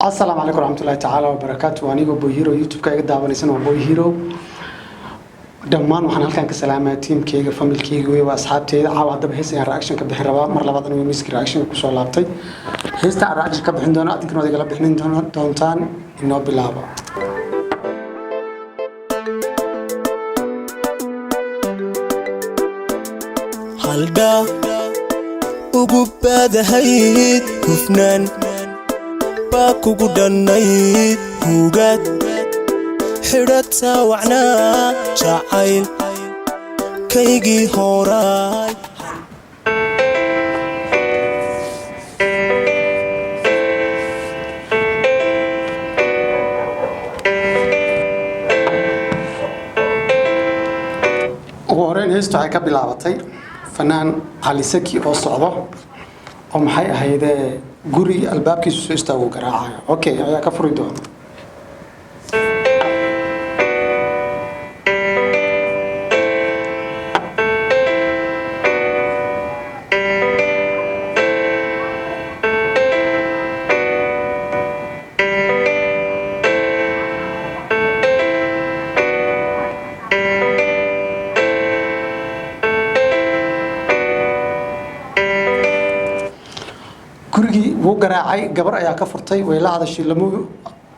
Asalaamu calaykum waraxmatullahi tacaala wabarakaatu. Anigoo Boy Hero, YouTube-ka iga daawanaysan waa Boy Hero. Dhammaan waxaan halkan ka salaamayaa tiimkayga, familkayga wey, waa asxaabteyda. Caawa haddaba hees ayaan reaction ka bixin rabaa. Mar labaad anigoo music reaction kusoo laabtay, heesta aan reaction ka bixin doono adinkana waad igala bixin doontaan. Inoo bilaabo. Haldhaa ugu baadahayd, hufnaan baa kugu dhannayd, hugaad xidhataa wacnaa, jacayl kaygii horaay. Ugu horeyn heestu waxay ka bilaabatay fanaan Cali Saki oo socdo oo maxay ahaydee guri albaabkiisu soo istaagu garaacayo. Okay, ayaa ka furi doona. Gurigii wuu garaacay, gabar ayaa ka furtay, way la hadashay, lamu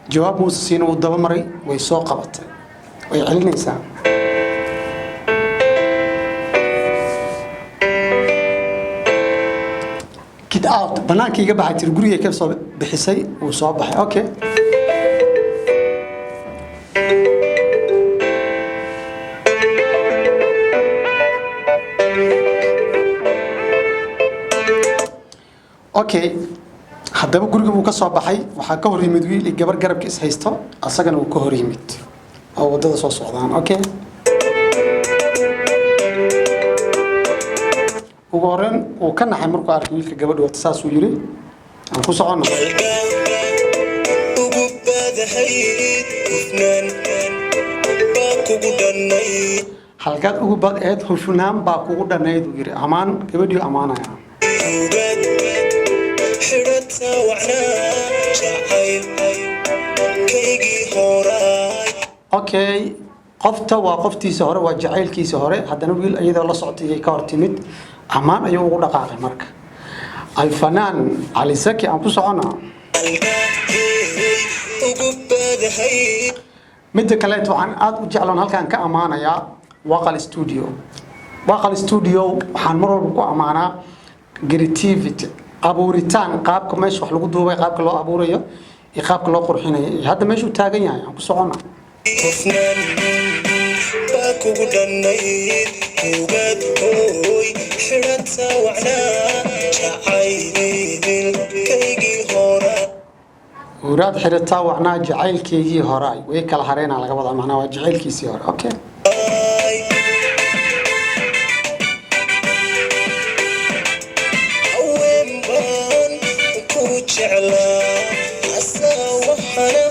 jawaab muuse siina, wuu daba maray, way soo qabatay, way celinaysaa. "Get out," banaanka iga baxay tiri. Gurigay ka soo bixisay, wuu soo baxay. Okay, okay, haddaba guriga buu ka soo baxay. Waxaa ka hor yimid wiil iyo gabar garabka is haysto, asagana wuu ka hor yimid oo waddada soo socdaan. Okay, ugu horreyn wuu ka naxay markuu arkay wiilka gabadha wata, saasuu yiri. Aan ku soconno. Haldhaa ugu baadahayd, hufnaan baa kugu dhannayd. "Halkaad ugu bad eed, hufnaan baa kugu dhannayd," uu yiri. Ammaan, gabadhii ammaanaya. Hugaad xidhataa wacnaa, jacayl kaygii horaay. Okay, qofta waa qoftiisa hore, waa jacaylkiisa hore. Haddana wiil iyadoo la socotay ka hor timid, ammaan ayuu ugu dhaqaaqay. Marka alfanaan Cali Saki, aan ku socona. Haldhaa ugu baadahayd. Midda kaleeto waxaan aada u jecloon halkaan ka ammaanayaa Waqal Studio. Waqal Studio waxaan mar walba ku ammaanaa creativity, abuuritaan, qaabka meesha wax lagu duubay, qaabka loo abuurayo iyo qaabka loo qurxinayo iyo hadda meeshuu taagan yahay. Aan ku socona. Hufnaan baa kugu dhannayd, hugaad hooy xidhataa wacnaa, jacayl kaygii horaa. "Huraad xirataa wacnaa, jacaylkeygii horaay." Way kala hareenaa laga wadaa, macnaa waa jacaylkiisii hore. Okay. Haween baan ku jeclaa, hasaa waxana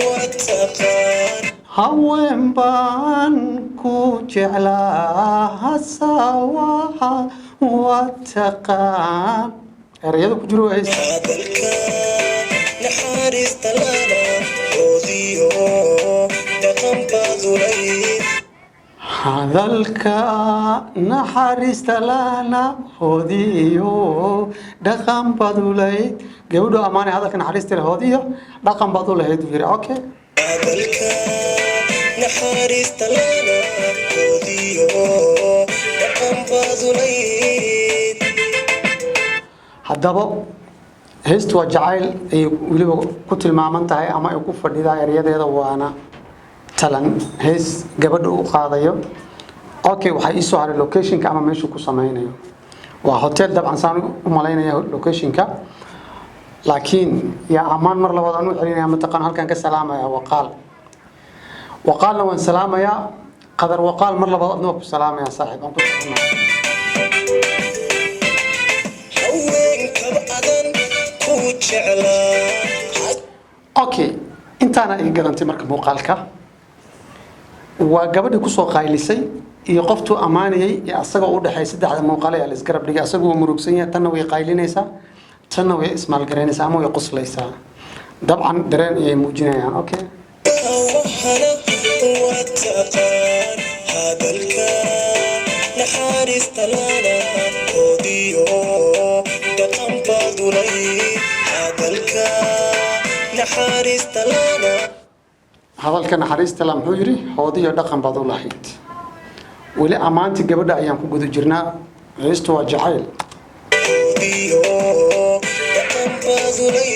waa taqaan. "Haween baan ku jeclaa, hasaawaha waa taqaan." Erayada ku jiro waa heesta. Hadalka naxariista lana oodiyo dhaqan baad ulayd. "Hadalka naxariista lana hoodiyo dhaqan baad u lahayd." Gabadhu ammaanay, "Hadalka naxariista leh hoodiyo dhaqan baad u lahayd," uu yiri. Okay. Hadalka naxariista lana oodiyo dhaqan baad ulayd. Haddaba heestu waa jacayl ay weliba ku tilmaaman tahay ama ay ku fadhidaa erayadeeda, waana talan hees gabadha u qaadayo. Okay, waxaa ii soo haray locationka ama meeshuu ku sameynayo. Waa hotel dabcan, saan u malaynaya locationka. Laakiin yaa ammaan mar labaad aan u celinaya mataqaan, halkan ka salaamaya Waqaal. Waqaalna waan salaamayaa, Qadar Waqaal, mar labaad adna waa ku salaamaya, saaxiib. Aan ku soconaa. Haweenkaba adan ku jeclaa. Okay, intaana iga gadantay. Marka muuqaalka waa gabadhii kusoo qaylisay iyo qoftuu ammaanayay iyo asagoo u dhexeey. Saddexda muuqaal ayaa la isgarab dhigay. Asagu wuu murugsan yahay, tanna way qaylinaysaa, tanna way ismaalgaraynaysaa ama way qoslaysaa. Dabcan dareen ayay muujinayaan. Okay. Waxana waad taqaan hadalka naxariista lana hoodiyo dhaqan baadulay hadalka naxariista lana. Hadalka naxariista la, muxuu yidhi, hoodiyo dhaqan baad u lahayd. Weli ammaantii gabadha ayaan ku guda jirnaa. Heestu waa jacayl. Hoodiyo dhaqan baadulay.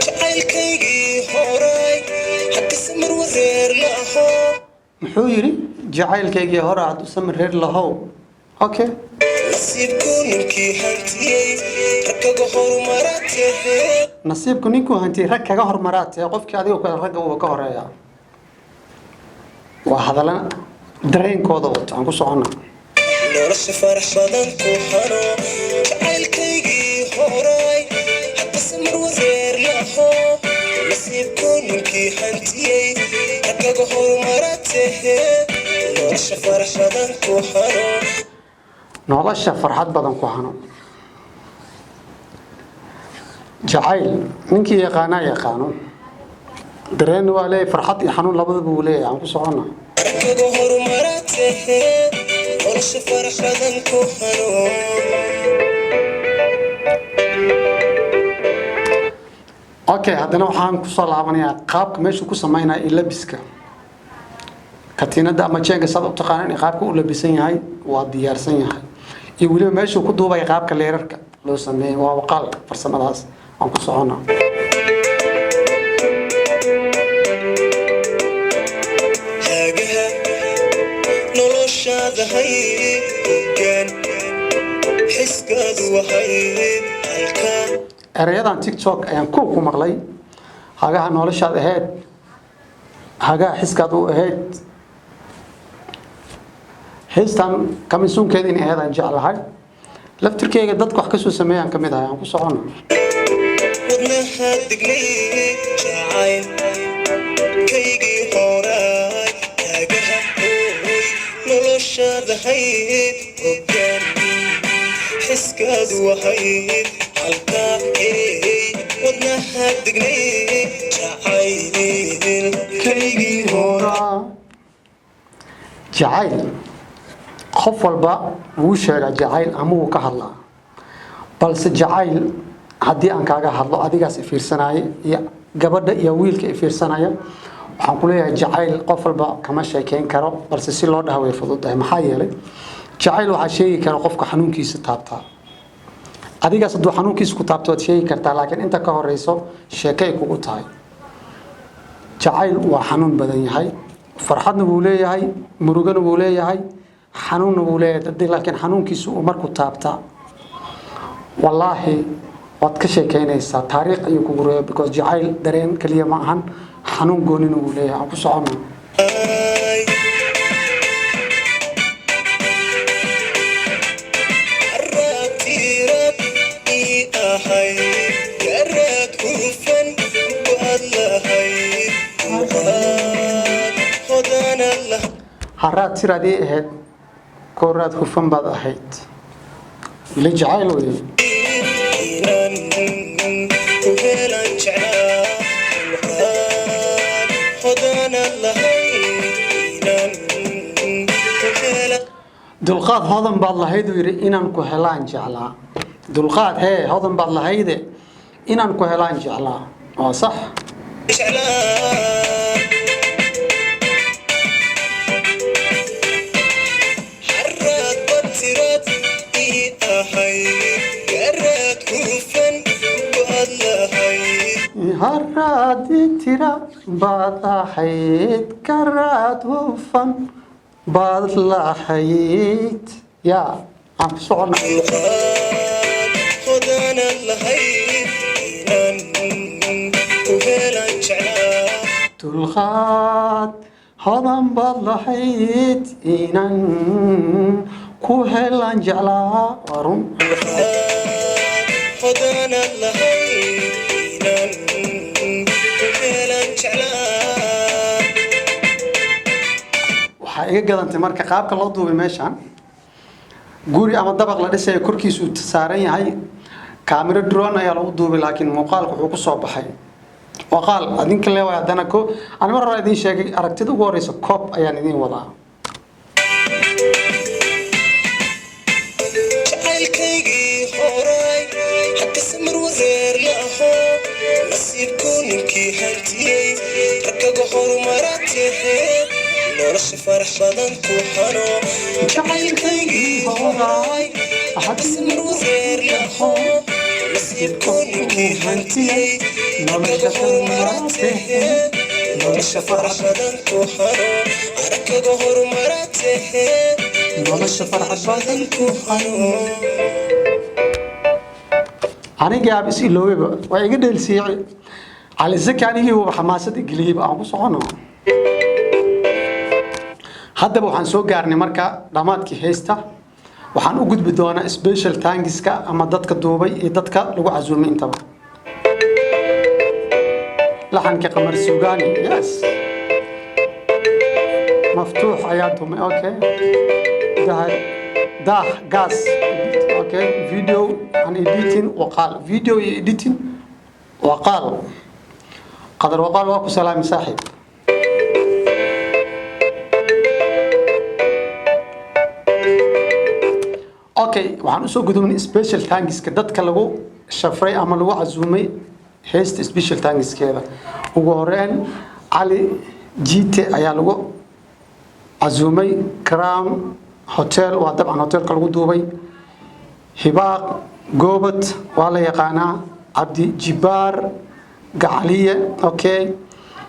Jacaylkaygii horay haddise mar wareer laho. Muxuu yidhi? Jacaylkaygii hore hadduu samir reer lahow. Okay. Nasiibku ninkii hantiyey ragkaga horumaratee. Nasiibku ninkuu hantiyey rag kaga hormaraa tee. Qofkii adiga kale ragga uuba ka horeeya. Waa hadalla dareenkooda wato. Aan ku soconna. Nolosha farax badan ku hano. Jacaylkaygii horay haddase mar wareer laho, nasiibku ninkii hantiyey ragkaga horumaratee, nolosha farax badan ku hano. Nolosha farxad badan ku hano. Jacayl ninkii yaqaanaa yaqaano, dareenna waa leeyahay, farxad iyo xanuun labadaba wuu leeyahay. Aan ku soconna. Ragkaga horumaratee, nolosha farax badan ku hano. Okay, haddana waxaan kusoo laabanayaa qaabka meeshuu ku sameynaya iyo labiska katiinada ama jeenka saad u taqaanaan iyo qaabka u labisan yahay, waa diyaarsan yahay, iyo weliba meeshuu ku duubaya, qaabka leerarka loo sameeyey, waa waqaal farsamadaas. Aan ku soconna. Hagaha noloshaadahay hoggaan xiskaadu wahayd halka. Erayadan TikTok ayaan kow ku maqlay. Hagaha noloshaad ahayd, hagaha xiskaad u ahayd. Heystan kamisuunkeeda inay ahayd aan jeclahay. Laftirkeyga dadka wax kasoo sameeyaan kamid ahay. Aan ku socono. Wadnaha degnay jacayl kaygii horay, hagaha hooy noloshaadahayd hoggaan xiskaadu wahayd halka, hey, wadnaha degnay jacayl kaygii horay. Jacayl qof walba wuu sheegaa jacayl ama wuu ka hadlaa, balse jacayl haddii aan kaaga hadlo, adigaas i fiirsanaya iyo gabadha iyo wiilka i fiirsanaya, waxaan ku leeyahay jacayl qof walba kama sheekeyn karo, balse si loo dhaha way fududahay. Maxaa yeelay, jacayl waxaa sheegi kara qofka xanuunkiisa taabtaa. Adigaas hadduu xanuunkiisa ku taabto waad sheegi kartaa, laakiin inta ka horeyso sheekay kugu tahay. Jacayl waa xanuun badan yahay. Farxadna wuu leeyahay, murugana wuu leeyahay, xanuunna wuu leeyahay. Laakiin xanuunkiisu uu markuu taabtaa, wallaahi waad ka sheekeynaysaa, taariikh ayuu kugu reeba, because jacayl dareen keliya ma ahan, xanuun goonina wuu leeyahay. Aan ku socono. Ay, aragtirad ii ahayd garaad hufan baad lahayd dulqaad hodanaad lahayd. Haraad tiraad ii ahayd, kooraad hufan baad ahayd. Weli jacayl wey. Inaan ku helan jeclaa, dulqaad hodanaad lahayd, inaan ku helan. Dulqaad hodan baad lahayd uu yidhi, inaan ku helaan jeclaa. Dulqaad hee hodan baad lahayde, inaan ku helaan jeclaa, waa sax. Jeclaa xaraad batirad ii ahayd garaad hufan baad lahayd. Haraadi tira baad ahayd, karaad hufan baad lahayd. Yaa aan ku soconna. Dulqaad hodanaad lahayd, inaan ku helan jeclaa. Dulqaad hodan baad lahayd, inaan ku helaan jeclaa, waa run. Dulqaad hodanaad lahayd, inaan ku helan jeclaa. Waxaa iga gadantay marka qaabka loo duubay meeshan. Guri ama dabaq la dhisayo korkiisu saaran yahay. Kaamiro drone ayaa lagu duubay, laakiin muuqaalka wuxuu ku soo baxay Waqaal. Adinka leewaay haddana ko ani mar hore idiin sheegay, aragtida ugu horeysa koob ayaan idiin wadaa. Jacaylkaygii horay haddase mar wareer la aho, nasiibku ninkii hantiyey raggaga horumaratehe, nolosha farax badan ku hano. Jacaylkaygii horay haddase mar wareer la aho, nasiibku ninkii hantiyey raggaga horumaratehe, nolosha farax badan ku hano, raggaga horumaratehe, nolosha farax badan ku hano. Anigii aab is iloobeyba, waa iga dheelsiiyey Cali Zaki. Anigii wuuba xamaasada geliyeyba. Aan ku socono haddaba. Waxaan soo gaarnay marka dhammaadkii heesta. Waxaan u gudbi doonaa special thanks-ka ama dadka duubay iyo dadka lagu casuumay intaba. Laxanka Qamar Sugaani, yes, Maftuux ayaa dumay. Okay, dah dah gas. Okay, video and editing Waqaal. Video iyo editing Waqaal Qadar. Waqaal, waa ku salaami, saaxiib. Okay, waxaan usoo gudubnay special thanks-ka, dadka lagu shafray ama lagu casuumay heesta special thanks-keeda. Ugu horeyn, Cali Jite ayaa lagu casuumay Crown Hotel, waa dabcan hotelka lagu duubay. Hibaaq Goobad waa la yaqaanaa. Cabdi Jibaar Gacaliye, okay.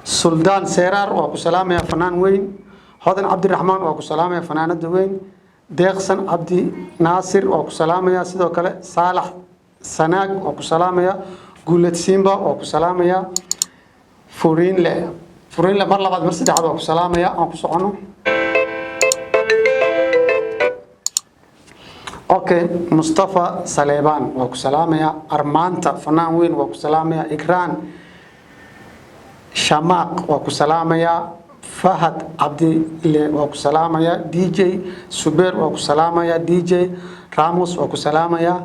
Suldaan Seeraar waa ku salaamaya, fanaan weyn. Hodan Cabdiraxmaan waa ku salaamaya, fanaanada weyn. Deeqsan Cabdi Naasir waa ku salaamaya. Sidoo kale Saalax Sanaag waa ku salaamaya. Guuled Simba waa ku salaamaya. Furiinle, Furiinle, mar labaad, mar saddexaad waa ku salaamaya. Aan ku socono. Okay, Mustafa Saleebaan waa ku salaamaya. Armaanta, fanaan weyn, waa ku salaamaya. Ikraan Shamaaq waa ku salaamaya. Fahad Cabdile waa ku salaamaya. DJ Subeer waa ku salaamaya. DJ Ramos waa ku salaamaya.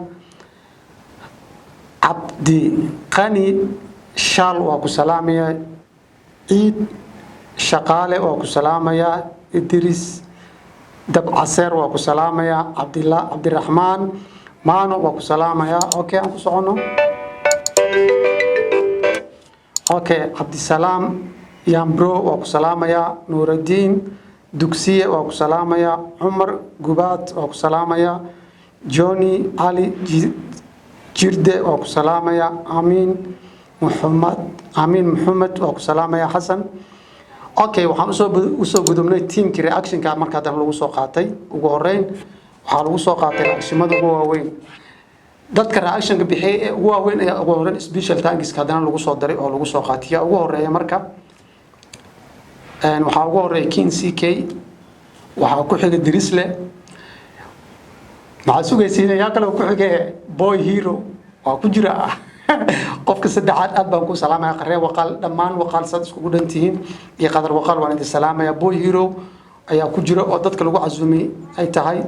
Cabdi Qani Shaal waa ku salaamaya. Ciid Shaqaale waa ku salaamaya. Idris Dabcaseer waa ku salaamaya. Cabdila Cabdiraxmaan Maano waa ku salaamaya. Okay, aan ku socono. Okay, Cabdisalaam Yambro waa ku salaamaya. Nuuraddiin Dugsiye waa ku salaamaya. Cumar Gubaad waa ku salaamaya. Johnny Cali Jirde waa ku salaamaya. Amiin Muxamed, Amiin Maxamed waa ku salaamaya. Xasan. Okay, waxaan usoo gudubnay teamkii reactionka. Marka haddana lagu soo qaatay, ugu horeyn waxaa lagu soo qaatay reactionada ugu waaweyn. Dadka reactionka bixiyay ee ugu waaweyn ayaa ugu horeyn special thanks-ka haddana lagu soo daray oo lagu soo qaatay. Yaa ugu horeeya marka? Waxaa ugu horeeya King CK, waxaa ku xiga Dirisle. Maxaa sugaysiin? Yaa kale ku xige? Boy Hero waa ku jira qofka saddexaad. Aad baan ku salaamaya, Qaree Waqaal, dhammaan Waqaal saad iskugu dhan tihiin iyo Qadar Waqaal, waan idin salaamaya. Boy Hero ayaa ku jira oo dadka lagu casuumay ay tahay.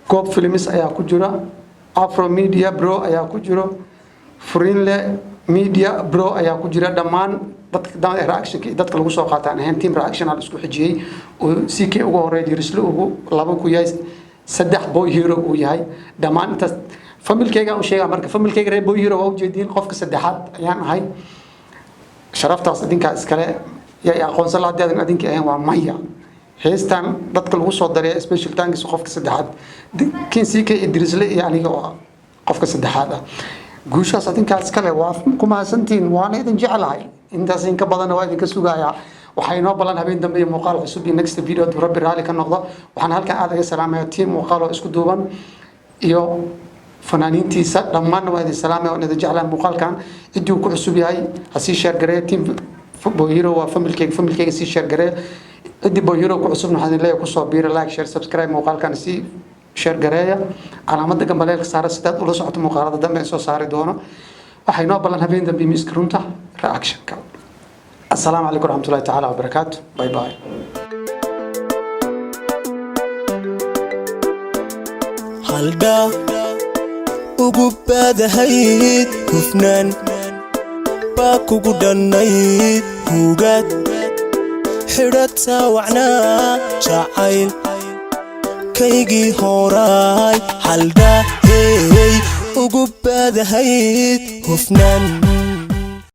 Goob Films ayaa ku jira. Afro Media Bro ayaa ku jiro. Furinle Media Bro ayaa ku jira. Dhammaan dadka reactionka iyo dadka lagu soo qaataan ahayn team reaction aan isku xijiyey oo CK ugu horeeya, Dirisle ugu laba ku yahay, saddex Boy Hero uu yahay. Dhammaan intaas familkayga u sheegaa. Marka familkayga reer Boy Hero waa ujeediin, qofka saddexaad ayaan ahay. Sharaftaas idinkaa iskale. Yaa aqoonsan la haddii aadan adinka ahayn? Waa maya. Heestan dadka lagu soo daray special thanks, qofka saddexaad King CK, Idrisle iyo aniga oo qofka saddexaad ah. Guushaas adinkaa iskale, waa ku mahadsantihiin, waana idin jeclahay. Intaas inka badanna waa idinka sugayaa. Waxaa inoo ballan habeen dambe iyo muuqaal cusub iyo next video, hadduu Rabbi raali ka noqdo. Waxaan halkan aad aga salaamaya team Muuqaal oo isku duuban iyo fanaaniintiisa. Dhammaanna waa idin salaamaya, waan idin jeclahay. Muuqaalkan ciddii uu ku cusub yahay ha sii share gareeya. Team Boy Hero waa familkeyga, familkeyga sii share gareeya. Ciddii Boy Hero ku cusubna waxaan idin leeyahay kusoo biira. Like, share, subscribe, muuqaalkan sii share gareeya, calaamadda gambaleelka saara sidaad ula socoto muuqaalada dambe ee soo saari doono. Waxay noo ballan habeen dambe miiska runta reactionka. Assalaamu calaykum waraxmatullahi tacaala wabarakaatu. Bye bye. Haldhaa ugu baadahayd, hufnaan baa kugu dhannayd, hugaad xidhataa wacnaa, jacayl kaygii horaay. Haldhaa hey ugu baadahayd, hufnaan.